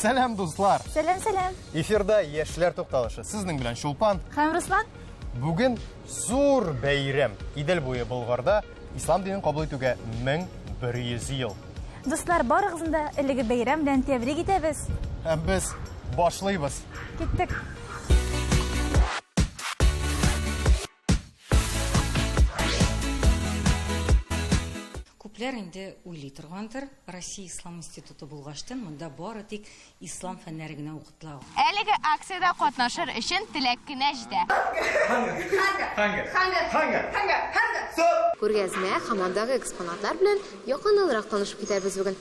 Сәлам, дуслар! Сәлам, сәлам! Эфирда яшьләр тукталышы. Сезнең белән Чулпан. Һәм Руслан. Бүген зур бәйрәм. Идел буе Болгарда ислам динен кабул итүгә 1100 ел. Дуслар, барыгызны да әлеге бәйрәм белән тәбрик итәбез. Һәм без башлыйбыз. Киттек. Күпләр инде уйлый торгандыр, Россия Ислам институты булгачтын, монда бары тик ислам фәннәре генә укытыла. Әлеге акциядә катнашыр өчен теләк кенә җитә. Күргәзмә һәм андагы экспонатлар белән якыннанрак танышып китәрбез бүген.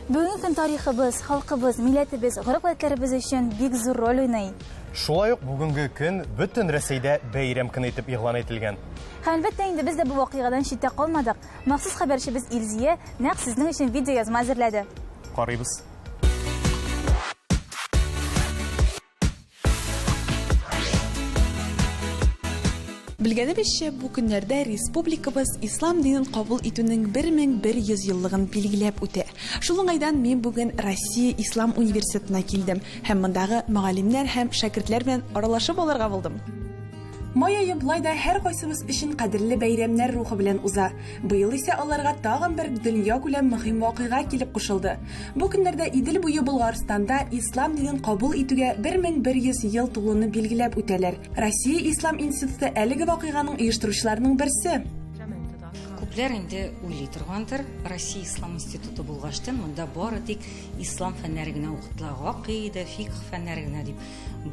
Бүгенге көн тарихыбыз, халкыбыз, милләтебез, гореф-гадәтләребез өчен бик зур роль уйный. Шулай ук бүгенге көн бөтен Рәсәйдә бәйрәм көне итеп игълан ителгән. Һәм әлбәттә инде без дә бу вакыйгадан читтә калмадык. Махсус хәбәрчебез Илзия нәкъ сезнең өчен видеоязма әзерләде. Карыйбыз. Белгәнебезчә, бу көннәрдә республикабыз ислам динен кабул итүнең 1100 еллыгын билгеләп үтә. Шул уңайдан мин бүген Россия ислам университетына килдем һәм мондагы мөгаллимнәр һәм шәкертләр белән аралашып алырга булдым. Май ае болай да һәркайсыбыз өчен кадерле бәйрәмнәр рухы белән уза. Быел исә аларга тагын бер дөньякүләм мөһим вакыйга килеп кушылды. Бу көннәрдә Идел буе Болгарстанда ислам динен кабул итүгә 1100 ел тулуны билгеләп үтәләр. Россия ислам институты әлеге вакыйганың оештыручыларының берсе. Күпләр инде уйлый торгандыр, Россия ислам институты булгачтын, монда бары тик ислам фәннәре генә укытыла, гакыйдә, фикх фәннәре генә дип.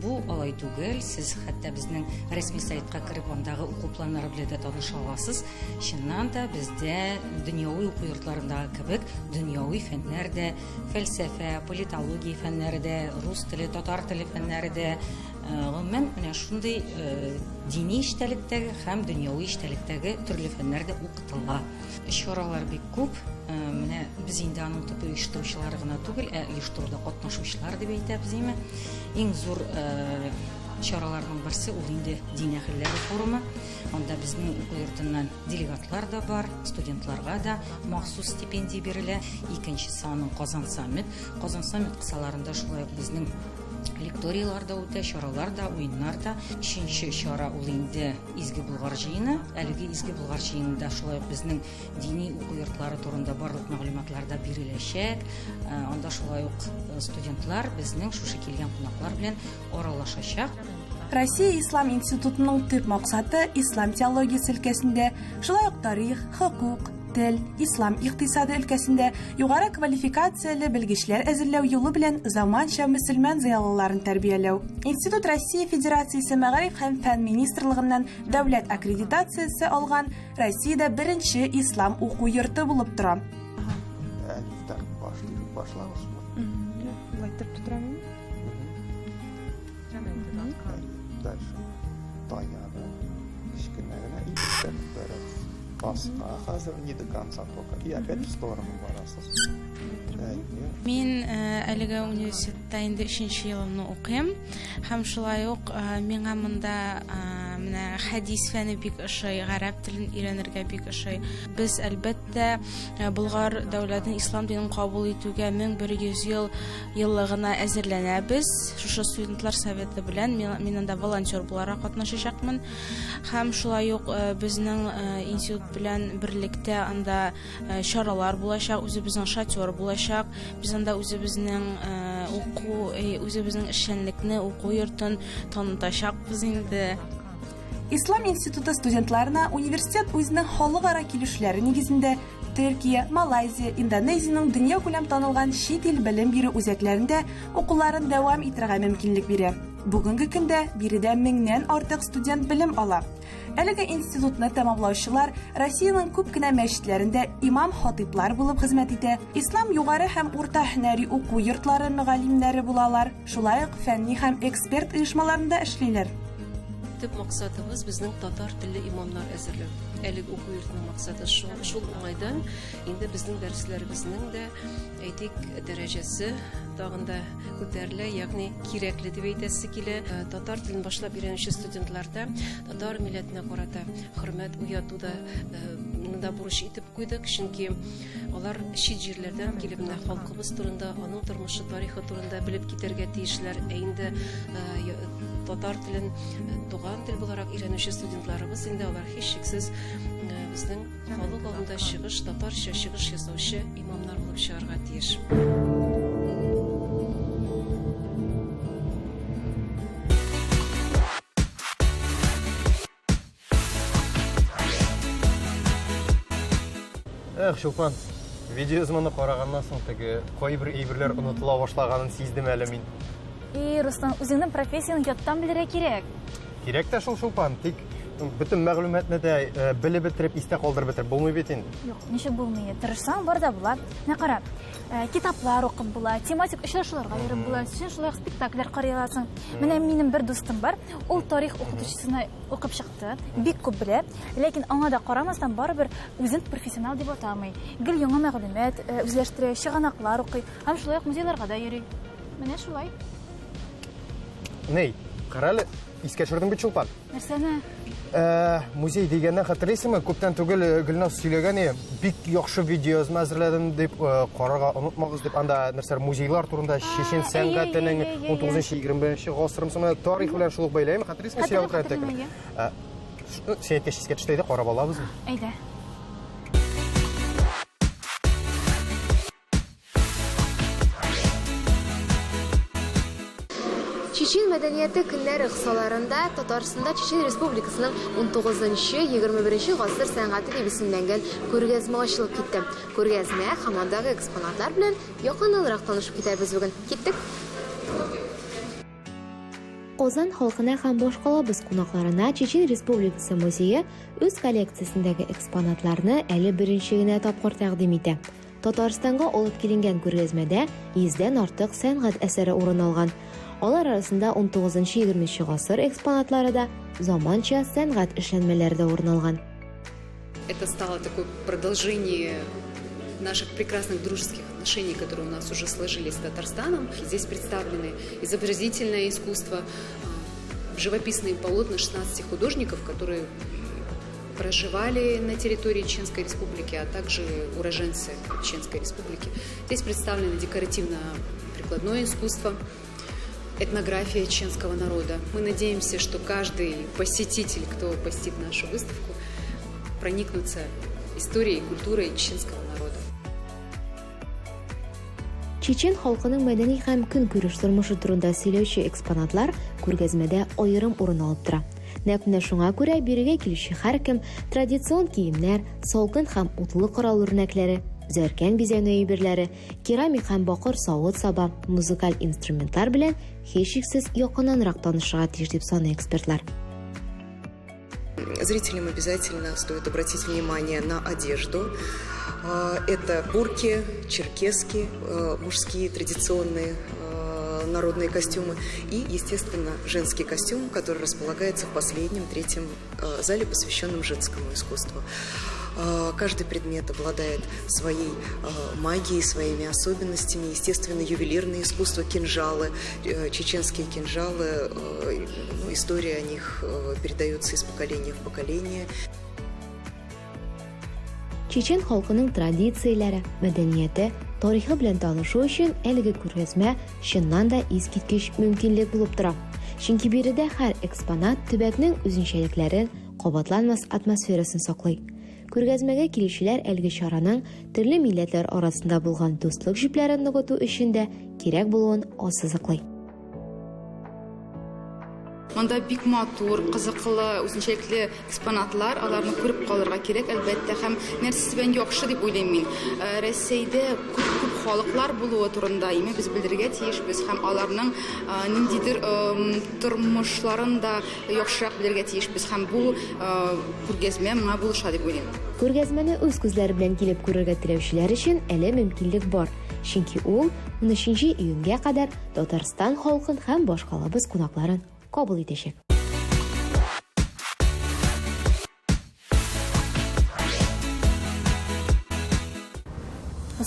Бу алай түгел, сез хәтта безнең рәсми сайтка кереп, андагы уку планнары белән дә таныша аласыз. Чыннан да бездә дөньяви уку йортларындагы кебек дөньяви фәннәр дә, фәлсәфә, политология фәннәре дә, рус теле, татар теле фәннәре дә, э, гомумән, менә шундый э, дини эчтәлектәге һәм дөньяви эчтәлектәге төрле фәннәр дә укытыла. Чаралар бик күп. Э, менә без инде аның төп оештыручылары гына түгел, ә оештыруда катнашучылар дип әйтәбез име. Иң зур э, чараларның берсе ул инде дин әһелләре форумы. Анда безнең уку йортыннан делегатлар да бар, студентларга да махсус стипендия бирелә. Икенчесе аның Казан саммит. Казан саммит кысаларында шулай ук безнең лекториялар да үтә, чаралар да, уеннар да. Өченче чара ул инде Изге Болгар җыены. Әлеге Изге Болгар җыенында шулай ук безнең дини уку йортлары турында барлык мәгълүматлар да биреләчәк. Э, анда шулай ук э, студентлар безнең шушы килгән кунаклар белән аралашачак. Россия Ислам институтының төп максаты ислам теологиясе өлкәсендә, шулай ук тарих, хокук, тел, ислам икътисады өлкәсендә югары квалификацияле белгечләр әзерләү юлы белән заманча мөселман зыялыларын тәрбияләү. Институт Россия Федерациясе Мәгариф һәм фән министрлыгыннан дәүләт аккредитациясе алган Россиядә беренче ислам уку йорты булып тора. Әлифтән башлыйбыз, башлагызмы? Болай итеп тотырамын. Дальше. Таянып, кечкенә генә и бәрәбез. Паска хәзер не до конца только. И опять в сторону барасыз. Мин э, әлеге университетта инде өченче елымны укыйм. Һәм шулай ук э, миңа монда э, менә хәдис фәне бик ошый, гарәп телен өйрәнергә бик ошый. Без әлбәттә Болгар дәүләтен ислам динен кабул итүгә 1100 ел еллыгына әзерләнәбез. Шушы студентлар советы белән мин анда волонтер буларак катнашачакмын. Һәм шулай ук э, безнең э, институт белән берлектә анда э, чаралар булачак, үзебезнең шатер булачак. Без анда үзебезнең уку, үзебезнең эшчәнлекне, уку йортын танытачакбыз инде. Ислам институты студентларына университет үзенең халыкара килешүләре нигезендә Төркия, Малайзия, Индонезиянең дөньякүләм танылган чит ил белем бирү үзәкләрендә укуларын дәвам итәргә мөмкинлек бирә. Бүгенге көндә биредә меңнән артык студент белем ала. Әлеге институтны тәмамлаучылар Россиянең күп кенә мәчетләрендә имам-хатыйплар булып хезмәт итә, ислам югары һәм урта һөнәри уку йортлары мөгаллимнәре булалар, шулай ук фәнни һәм эксперт оешмаларында эшлиләр. Төп максатыбыз безнең татар телле имамнар әзерләү. Әлеге уку йортының максаты шул. Шул уңайдан инде безнең дәресләребезнең дә, әйтик, дәрәҗәсе тагын да күтәрелә, ягъни кирәкле дип әйтәсе килә. Э, татар телен башлап өйрәнүче студентларда татар милләтенә карата хөрмәт уяту да э, да бурыч итеп куйдык, чөнки алар чит җирләрдән килеп менә халкыбыз турында, аның тормышы, тарихы турында белеп китәргә тиешләр. Ә инде э, татар телен э, туган тел буларак өйрәнүче студентларыбыз инде алар һичшиксез э, безнең халык алдында чыгыш, татарча чыгыш ясаучы имамнар булып чыгарга тиеш. Эх, Чулпан, видеоязманы караганнан соң теге кайбер әйберләр онытыла башлаганын сиздем әле мин. И, Руслан, үзеңнең профессияңне яттан белергә кирәк. Кирәк тә шул, Чулпан, тик бөтен мәгълүматны да э, белеп бетереп, истә калдырып бетереп булмый бит инде. Юк, ничек булмый? Тырышсаң, бар да була. Менә кара, э, китаплар укып була, тематик очрашуларга йөреп була, син шулай ук спектакльләр карый аласың. Менә минем бер дустым бар, ул тарих укытучысына укып чыкты, бик күп белә, ләкин аңа да карамастан барыбер үзен профессионал дип атамый. Гел яңа мәгълүмат э, үзләштерә, чыганаклар укый һәм шулай ук музейларга да йөри. Менә шулай. Ней, кара әле, искә төшердең бит, Чулпан. Нәрсәне? Э, музей дигәннән хәтерлисеңме, күптән түгел э, Гөлназ сөйләгән иде, бик яхшы видеоязма әзерләдем дип, э, карарга онытмагыз дип, анда нәрсәләр музейлар турында, чечен сәнгатенең 19-21 гасырымсы менә тарих белән шул ук бәйләйме, хәтерлисеңме, сөйләп утыра идек. Син әйткәч искә төште, әйдә карап алабызмы? Әйдә. Чечен мәдәнияте көннәре кысаларында Татарстанда Чечен Республикасының 19-21 гасыр сәнгате дип исемләнгән күргәзмә ачылып китте. Күргәзмә һәм андагы экспонатлар белән якыннанрак танышып китәрбез бүген. Киттек! Казан халкына һәм башкалабыз кунакларына Чечен Республикасы музее үз коллекциясендәге экспонатларны әле беренче генә тапкыр тәкъдим итә. Татарстанга алып киленгән күргәзмәдә йөздән артык сәнгать әсәре урын алган. Алар арасында 19-20 гасыр экспонатлары да, заманча сәнгать эшләнмәләре дә урын алган. Это стало такое продолжение наших прекрасных дружеских отношений, которые у нас уже сложились с Татарстаном. Здесь представлены изобразительное искусство, живописные полотна 16 художников, которые проживали на территории Чеченской Республики, а также уроженцы Чеченской Республики. Здесь представлено декоративно-прикладное искусство, этнография чеченского народа. Мы надеемся, что каждый посетитель, кто посетит нашу выставку, проникнутся историей и культурой чеченского народа. Чечен халкының мәдәни һәм көнкүреш тормышы турында сөйләүче экспонатлар күргәзмәдә аерым урын алып тора. Нәкъ менә шуңа күрә бирегә килүче һәркем традицион киемнәр, салкын һәм утлы корал үрнәкләре, зәркән бизәнү әйберләре, керамик һәм бакыр савыт-саба, музыкаль инструментлар белән һичшиксез якыннанрак танышырга тиеш дип саный экспертлар. Зрителям обязательно стоит обратить внимание на одежду. Это бурки, черкески, мужские традиционные народные костюмы и, естественно, женский костюм, который располагается в последнем, третьем зале, посвященном женскому искусству. Каждый предмет обладает своей магией, своими особенностями. Естественно, ювелирное искусство, кинжалы, чеченские кинжалы, ну, история о них передается из поколения в поколение. Чечен халкының традицияләре, мәдәнияте, тарихы белән танышу өчен әлеге күргәзмә чыннан да искиткеч мөмкинлек булып тора. Чөнки биредә һәр экспонат төбәкнең үзенчәлекләрен, кабатланмас атмосферасын саклый. Күргәзмәгә килүчеләр әлеге чараның төрле милләтләр арасында булган дуслык җепләрен ныгыту өчен дә кирәк булуын ассызыклый. Монда бик матур, кызыклы, үзенчәлекле экспонатлар, аларны күреп калырга кирәк, әлбәттә. Һәм нәрсәсе белән яхшы дип уйлыйм мин. Э, Рәсәйдә күп-күп халыклар булуы турында име без белергә тиешбез һәм аларның э, ниндидер тормышларын да яхшырак белергә тиешбез һәм бу э, күргәзмә моңа булыша дип уйлыйм. Күргәзмәне үз күзләре белән килеп күрергә теләүчеләр өчен әле мөмкинлек бар. Чөнки ул 13 июньгә кадәр Татарстан халкын һәм башкалабыз кунакларын кабул итәчәк.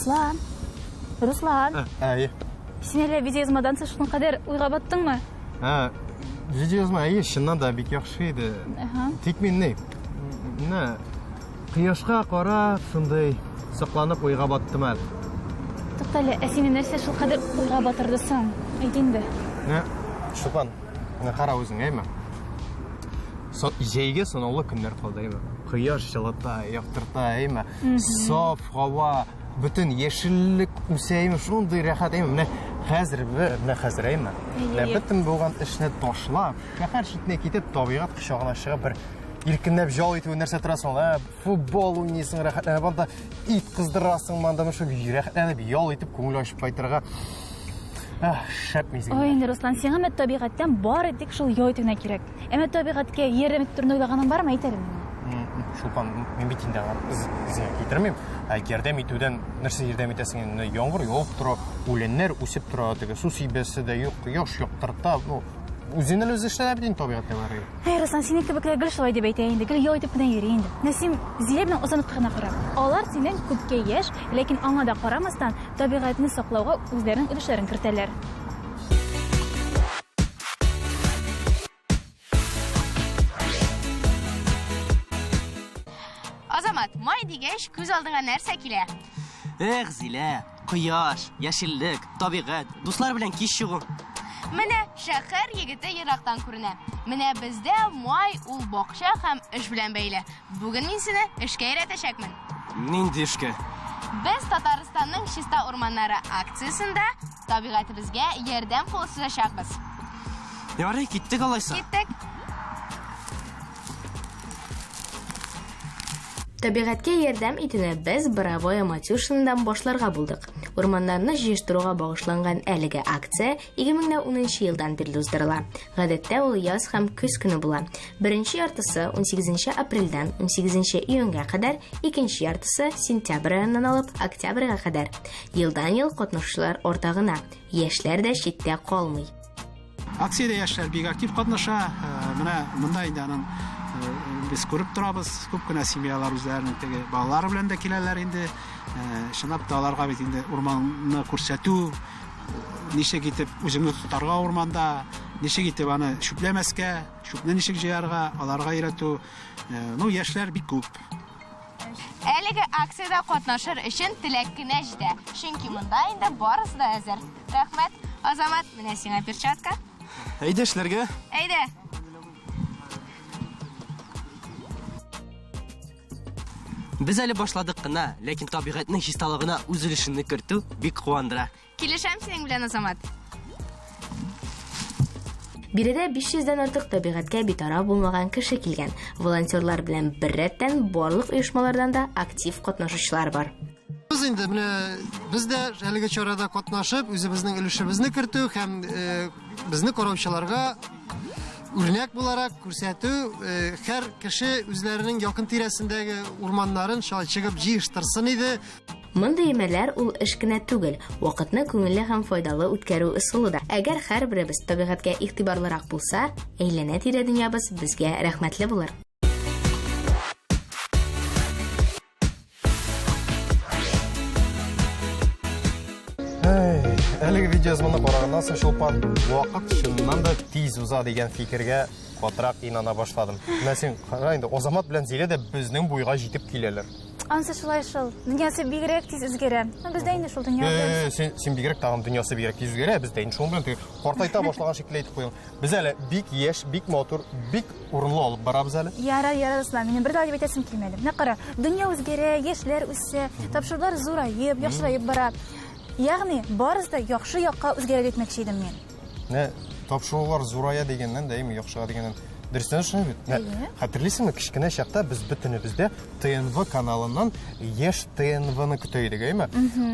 Руслан. Руслан. Әйе. Син әллә видеоязмадан соң шуның кадәр уйга баттыңмы? Ә, видеоязма әйе, чыннан да бик яхшы иде. Ага. Тик мин ни, менә кояшка карап, шундый сокланып уйга баттым әле. Туктале, ә сине нәрсә шулкадәр уйга батырды соң? Әйт инде. Менә, Чулпан, менә кара үзең, әйме? Со, җәйге санаулы көннәр калды, әйме? Кояш җылыта, яктырта, әйме? Саф һава, бөтен яшеллек үсә, әйме? Шундый рәхәт, әйме? Менә хәзер, менә хәзер, әйме? Менә бөтен булган эшне ташлап, шәһәр читенә китеп, табигать кочагына чыгып, бер иркенләп ял итү нәрсә тора соң, ә? Футбол уйныйсың, рәхәтләнеп, анда ит кыздырасың, анда менә шул рәхәтләнеп ял итеп, күңел ачып кайтырга. Ах, шәп мизгел. Ой, инде Руслан, сиңа менә табигатьтән бары тик шул ял итү генә кирәк. Әмма табигатькә ярдәм итү турында уйлаганың бармы, әйт әле миңа. Чулпан, мин бит инде аңа зыян китермим. Ә ярдәм итүдән нәрсә ярдәм итәсең инде? Яңгыр явып тора, үләннәр үсеп тора, теге су сибәсе дә юк, кояш яктырта. Ну, үзеннән үзе эшләнә бит инде табигать бары. Әй, Руслан, синең кебекләр гел шулай дип әйтә инде, гел ял итеп кенә йөри инде. Менә син Зилә белән Азаматка гына кара. Алар синнән күпкә яшь, ләкин аңа да карамастан, табигатьне саклауга үзләренең өлешләрен кертәләр. Азамат, май дигәч, күз алдыңа нәрсә килә? Эх, Зилә, кояш, яшеллек, табигать, дуслар белән кич чыгу. Менә шәһәр егете ерактан күренә. Менә бездә май ул бакча һәм эш белән бәйле. Бүген мин сине эшкә өйрәтәчәкмен. Нинди эшкә? Без Татарстанның чиста урманнары акциясендә табигатебезгә ярдәм кулы сузачакбыз. Ярый, киттек алайса. Киттек. Табигатькә ярдәм итүне без Боровое Матюшинодан башларга булдык. Урманнарны җыештыруга багышланган әлеге акция 2010 елдан бирле уздырыла. Гадәттә ул яз һәм көз көне була. Беренче яртысы 18 апрельдән 18 июньгә кадәр, икенче яртысы сентябрь аеннан алып октябрьгә кадәр. Елдан-ел катнашучылар арта гына, яшьләр дә читтә калмый. Акциядә яшьләр бик актив катнаша. Э, менә монда инде аның э, без күреп торабыз, күп кенә семьялар үзләренең теге балалары белән дә киләләр инде. Э, чынлап та аларга бит инде урманны күрсәтү, ничек итеп үзеңне тотарга урманда, ничек итеп аны чүпләмәскә, чүпне ничек җыярга, аларга өйрәтү. Ну, яшьләр бик күп. Әлеге акциядә катнашыр өчен теләк кенә җитә. Чөнки монда инде барысы да әзер. Рәхмәт, Азамат, менә сиңа перчатка. Әйдә эшләргә. Әйдә. Без әле башладык кына, ләкин табигатьнең чисталыгына үз өлешеңне кертү бик куандыра. Килешәм синең белән, Азамат. Биредә 500 дән артык табигатькә битараф булмаган кеше килгән. Волонтерлар белән беррәттән барлык оешмалардан да актив катнашучылар бар. Без инде менә без дә әлеге чарада катнашып, үзебезнең өлешебезне кертү һәм э, безне караучыларга үрнәк буларак күрсәтү, э, һәр кеше үзләренең якын тирәсендәге урманнарын шулай чыгып җыештырсын иде. Мондый өмәләр ул эш кенә түгел, вакытны күңелле һәм файдалы үткәрү ысулы да. Әгәр һәрберебез табигатькә игътибарлырак булса, әйләнә-тирә дөньябыз безгә рәхмәтле булыр. Әй, әлеге видеоязманы караганнан соң Чулпан, вакыт чыннан да тиз уза дигән фикергә катырак инана башладым. Менә син кара инде, Азамат белән Зилә дә безнең буйга җитеп киләләр. Ансы шулай шул. Дөньясы бигрәк тиз үзгәрә. Ну, бездә инде шул дөнья. Э, син, син бигрәк тагын дөньясы бигрәк тиз үзгәрә, бездә инде шуның белән теге картайта башлаган шикелле әйтеп куйдың. Без әле бик яшь, бик матур, бик урынлы алып барабыз әле. Ярар, ярар, Руслан, минем бер дә дип әйтәсем килмәде. Менә кара, дөнья үзгәрә, яшьләр үсә, тапшырулар зураеп, яхшыраеп бара. Ягъни, барысы да яхшы якка үзгәрә дип әйтмәкче идем мин. Менә тапшырулар зурая дигәннән дә, әйме, яхшыга дигәннән. Дөрестән шулай бит. Менә хәтерлисеңме, кечкенә чакта без бөтенебез дә ТНВ каналыннан Яшь ТНВны көтә идек, әйме?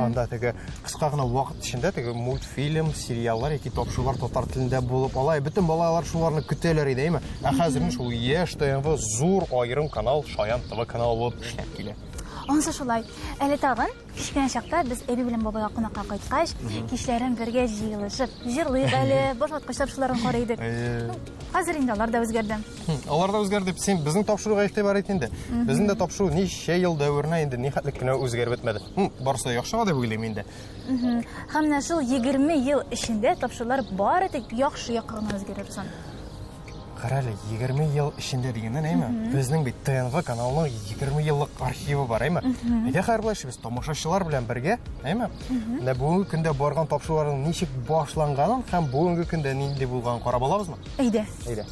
Анда теге кыска гына вакыт эчендә теге мультфильм, сериаллар яки тапшырулар татар телендә булып, алай бөтен балалар шуларны көтәләр иде, әйме? Ә хәзер шул Яшь ТНВ зур аерым канал, Шаян ТВ каналы булып эшләп килә. Анысы шулай. Әле тагын кечкенә чакта без әби белән бабайга кунакка кайткач, кичләрен бергә җыелышып, җырлыйк әле, башваткыч тапшыруларын карый идек. Хәзер инде алар да үзгәрде. Алар да үзгәрде дип, син безнең тапшыруга игътибар ит инде. Безнең дә тапшыру ничә ел дәверенә инде нихәтлек кенә үзгәреп бетмәде. Барысы да яхшыга дип уйлыйм инде. Һәм менә шул 20 ел эчендә тапшырулар бары тик яхшы якка гына үзгәрә, Руслан. Кара әле, 20 ел эчендә дигәннән, әйме? Безнең бит ТНВ каналының 20 еллык архивы бар, әйме? Әйдә хәер болай эшлибез, тамашачылар белән бергә, әйме? Менә бүгенге көндә барган тапшыруларның ничек башланганын һәм бүгенге көндә нинди булганын карап алабызмы? Әйдә. Әйдә.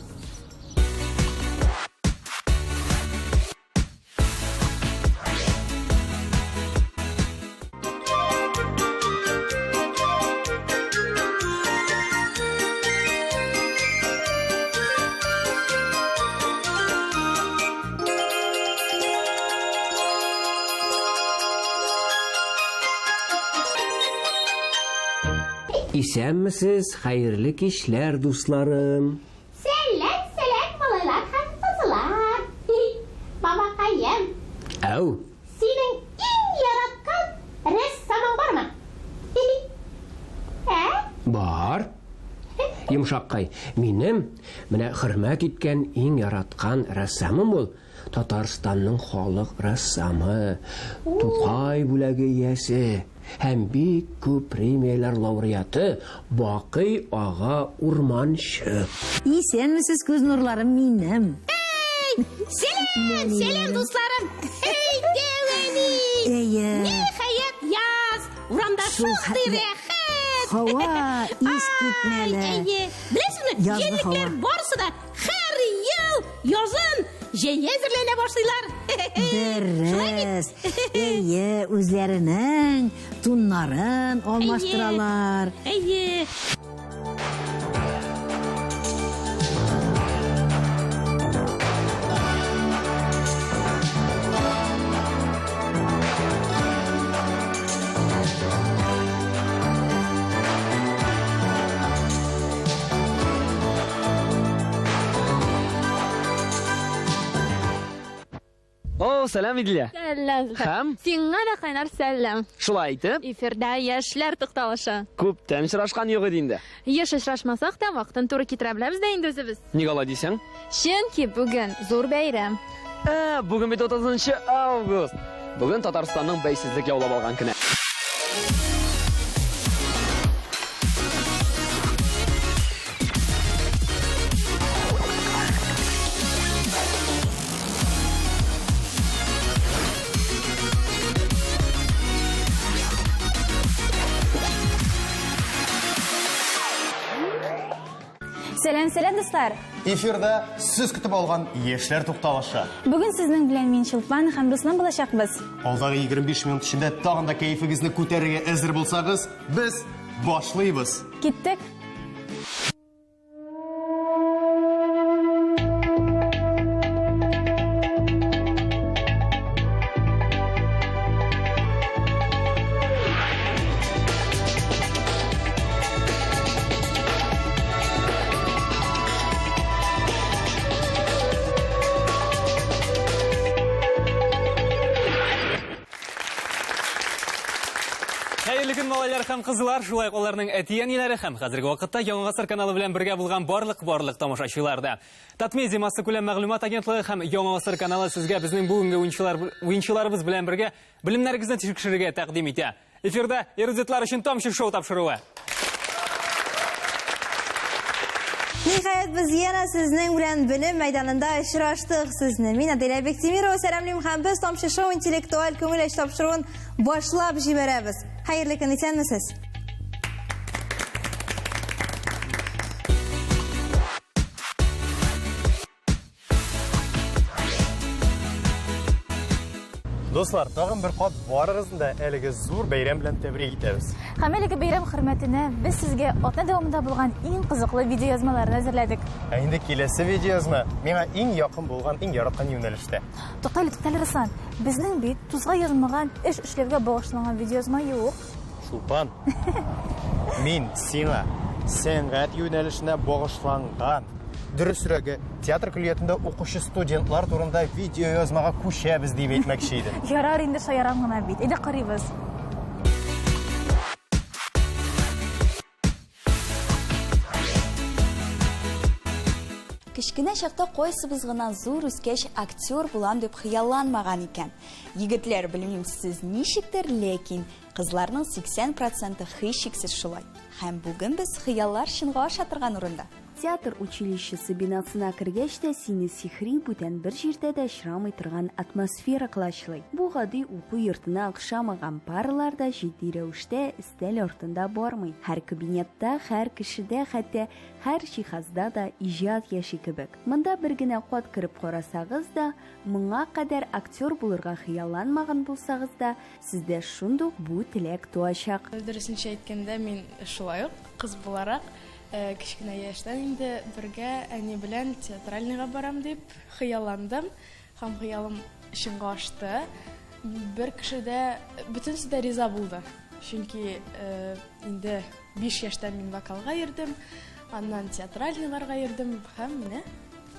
Исәнмесез, хәерле кичләр, дусларым. Сәлам, сәлам, малайлар һәм кызлар. Бабакаем. Әү. Синең иң яраткан рәссамың бармы? Ә? Бар. Йомшаккай, минем менә хөрмәт иткән иң яраткан рәссамым ул Татарстанның халык рәссамы, Тукай бүләге иясе һәм бик күп премияләр лауреаты Бакый ага Урманчы. Исәнмесез, күз нурларым минем. Эй, сәлам, сәлам, дусларым. Эй, дәү әни. Әйе. Ниһаять, яз. Урамда шундый рәхәт. Һава искитмәле. Әйе. Беләсеңме, җәнлекләр барысы да Һәр ел язын җәйгә әзерләнә башлыйлар. Дөрес. Әйе, үзләренең туннарын алмаштыралар. Әйе. О, сәлам, Иделя. Сәлам. Һәм? Сиңа да кайнар сәлам. Шулай итеп? Эфирда яшьләр тукталышы. Күптән очрашкан юк иде инде. Еш очрашмасак та, вакытын туры китерә беләбез дә инде үзебез. Ник алай дисең? Чөнки бүген зур бәйрәм. Ә, бүген бит 30 август. Бүген Татарстанның бәйсезлек яулап алган көне. Сәлам, сәлам, дуслар! Эфирда сез көтеп алган яшьләр тукталышы. Бүген сезнең белән мин Чулпан һәм Руслан булачакбыз. Алдагы 25 минут эчендә тагын да кәефегезне күтәрергә әзер булсагыз, без башлыйбыз. Киттек! Хәерле көн, малайлар һәм кызлар, шулай ук аларның әти-әниләре һәм хәзерге вакытта Яңа гасыр каналы белән бергә булган барлык-барлык тамашачылар да. Татмедиа массакүләм мәгълүмат агентлыгы һәм Яңа гасыр каналы сезгә безнең бүгенге уенчылар уенчыларыбыз белән бергә белемнәрегезне тикшерергә тәкъдим итә. Эфирда эрудитлар өчен Тамчы шоу тапшыруы. Ниһаять, без янә сезнең белән белем мәйданында очраштык. Сезне мин Аделя Бектимирова сәламлим һәм без Тамчы шоу интеллектуаль күңел ачу тапшыруын башлап җибәрәбез. Хәерле көн, исәнмесез. Дуслар, тагын бер кат барыгызны да әлеге зур бәйрәм белән тәбрик итәбез. Һәм әлеге бәйрәм хөрмәтенә без сезгә атна дәвамында булган иң кызыклы видеоязмаларны әзерләдек. Ә инде киләсе видеоязма миңа иң якын булган, иң яраткан юнәлештә. Туктале, туктале, Руслан. Безнең бит тузга язмаган эш эшләүгә багышланган видеоязма юк. Чулпан, мин сиңа сәнгать юнәлешенә багышланган. Дөресрәге, театр көллиятендә укучы студентлар турында видеоязмага күчәбез дип әйтмәкче идем. Ярар инде, шаярам гына бит. Әйдә карыйбыз. Кечкенә чакта кайсыбыз гына зур үскәч актер булам дип хыялланмаган икән? Егетләр, белмим, сез ничектер, ләкин кызларның 80 проценты һичшиксез шулай. Һәм бүген без хыяллар чынга аша торган урында. Театр училищесы бинасына кергәч тә сине сихри, бүтән бер җирдә дә очрамый торган атмосфера колачлый. Бу гади уку йортына охшамаган, паралар да җитди рәвештә өстәл артында бармый. Һәр кабинетта, һәр кешедә, хәтта һәр җиһазда да иҗат яши кебек. Монда бер генә кат кереп карасагыз да, моңа кадәр актер булырга хыялланмаган булсагыз да, сездә шундук бу теләк туачак. Дөресенчә әйткәндә, мин шулай ук, кыз буларак, кечкенә яшьтән инде бергә әни белән театральныйга барам дип хыялландым һәм хыялым чынга ашты. Бер кеше дә, бөтенесе дә риза булды. Чөнки инде 5 яшьтән мин вокалга йөрдем, аннан театральныйларга йөрдем һәм менә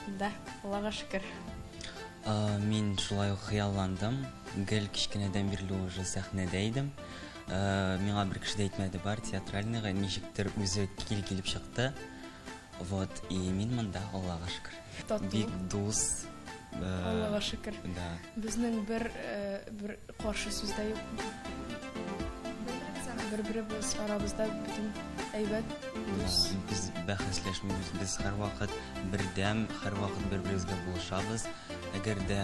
монда, Аллага шөкер. Мин шулай ук хыялландым. Гел кечкенәдән бирле уже сәхнәдә идем. Миңа бер кеше дә әйтмәде, бар театральныйга, ничектер үзе кил килеп чыкты. Вот, и мин монда, Аллага шөкер. Тату. Бик дус. Аллага шөкер. Да. Безнең бер бер каршы сүз дә юк. Бер-беребез арабызда бөтен әйбәт, дус. Без бәхәсләшмибез, без һәрвакыт бердәм, һәрвакыт бер-беребезгә булышабыз. Әгәр дә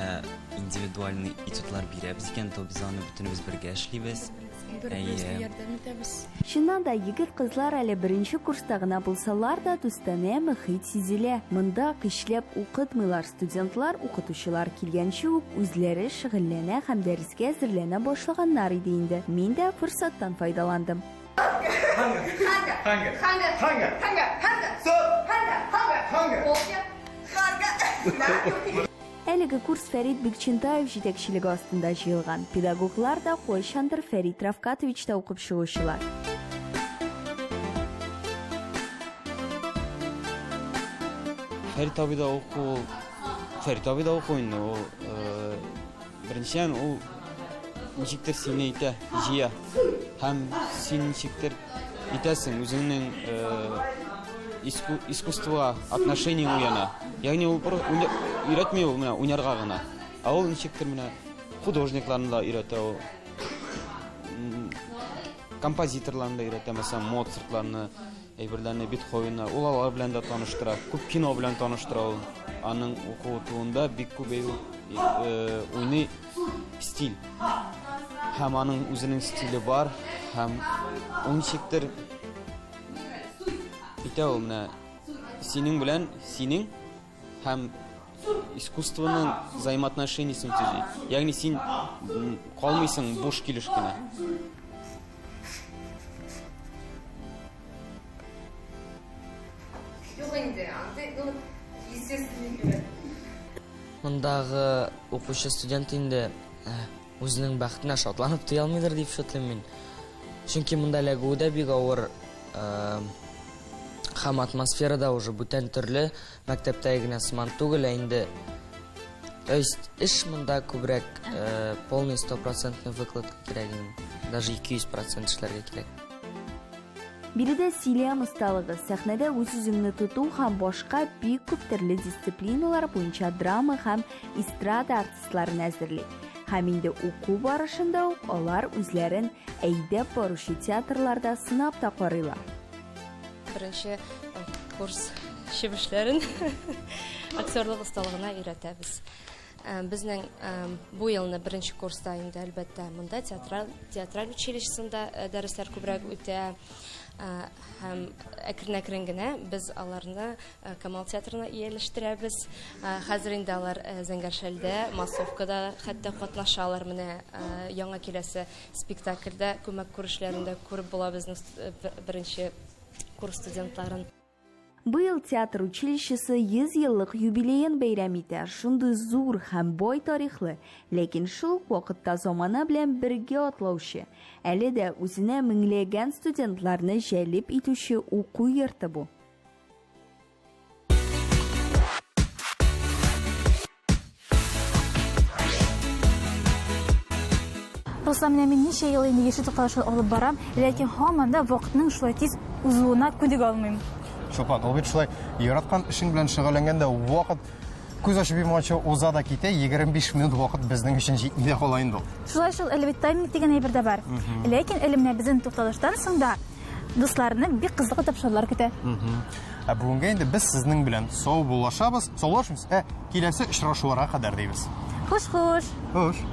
индивидуальный этюдлар бирәбез икән, то без аны бөтенебез бергә эшлибез. Бер-беребезгә ярдәм итәбез. Чыннан да, егет-кызлар әле беренче курста гына булсалар да, дустанә мохит сизелә. Монда көчләп укытмыйлар, студентлар укытучылар килгәнче үк үзләре шөгыльләнә һәм дәрескә әзерләнә башлаганнар иде инде. Мин дә форсаттан файдаландым. Әлеге курс Фәрит Бикчәнтаев җитәкчелеге астында җыелган. Педагоглар да кайчандыр Фәрит Рафкатовичта укып чыгучылар. Фәрит абыйда уку ул, Фәрит абыйда уку инде ул, беренчедән, ул ничектер сине итә, җыя. Һәм син ничектер итәсең, үзеңнең искусствога отношениең уяна. Ягъни ул өйрәтми ул менә уйнарга гына. Ә ул ничектер менә художникларны да өйрәтә ул. Композиторларны да өйрәтә, мәсәлән, Моцартларны, әйберләрне, Бетховенны. Ул алар белән дә таныштыра. Күп кино белән таныштыра ул. Аның укытуында бик күп уйный стиль. Һәм аның үзенең стиле бар, һәм ул ничектер итә ул менә синең белән синең һәм искусствоның взаимоотношениясен төзи. Ягъни син калмыйсың буш килеш кенә. Юк инде, андый, ну, естественный кебек. Мондагы укучы студент инде үзенең бәхетенә шатланып туя алмыйдыр дип шутлыйм мин. Чөнки монда эләгүе дә бик авыр. Һәм атмосфера да уже бүтән төрле, мәктәптәге генә сыман түгел, ә инде То есть эш монда күбрәк полный стопроцентный выкладка кирәк инде. Даже 200% эшләргә кирәк. Биредә сөйләм осталыгы, сәхнәдә үз-үзеңне тоту һәм башка бик күп төрле дисциплиналар буенча драма һәм эстрада артистларын әзерли. Һәм инде уку барышында ук алар үзләрен әйдәп баручы театрларда сынап та карыйлар. Беренче курс чебешләрен актерлык осталыгына өйрәтәбез. Безнең бу елны беренче курста инде, әлбәттә, монда театраль, театраль училищесында дәресләр күбрәк үтә. Һәм әкрен-әкрен генә без аларны Камал театрына ияләштерәбез. Хәзер инде алар Зәңгәр шәлдә, массовкада хәтта катнашалар. Менә яңа киләсе спектакльдә күмәк күрешләрендә күреп була безнең беренче курс студентларын. Быел театр училищесы 100 еллык юбилеен бәйрәм итә. Шундый зур һәм бай тарихлы, ләкин шул ук вакытта замана белән бергә атлаучы, әле дә үзенә меңләгән студентларны җәлеп итүче уку йорты бу. Руслан, менә мин ничә ел инде Яшел тукталышын алып барам, ләкин һаман да вакытның шулай тиз узуына күнегә алмыйм. Чулпан, ул бит шулай яраткан эшең белән шөгыльләнгәндә вакыт күз ачып йомганчы уза да китә, 25 минут вакыт безнең өчен җитми дә кала инде ул. Шулай шул, әле бит тайминг дигән әйбер дә бар. Ләкин әле менә безнең тукталыштан соң да дусларны бик кызыклы тапшырулар көтә. Ә бүгенгә инде без сезнең белән саубуллашабыз, саулашмыйбыз, ә киләсе очрашуларга кадәр дибез. Хуш-хуш. Хуш.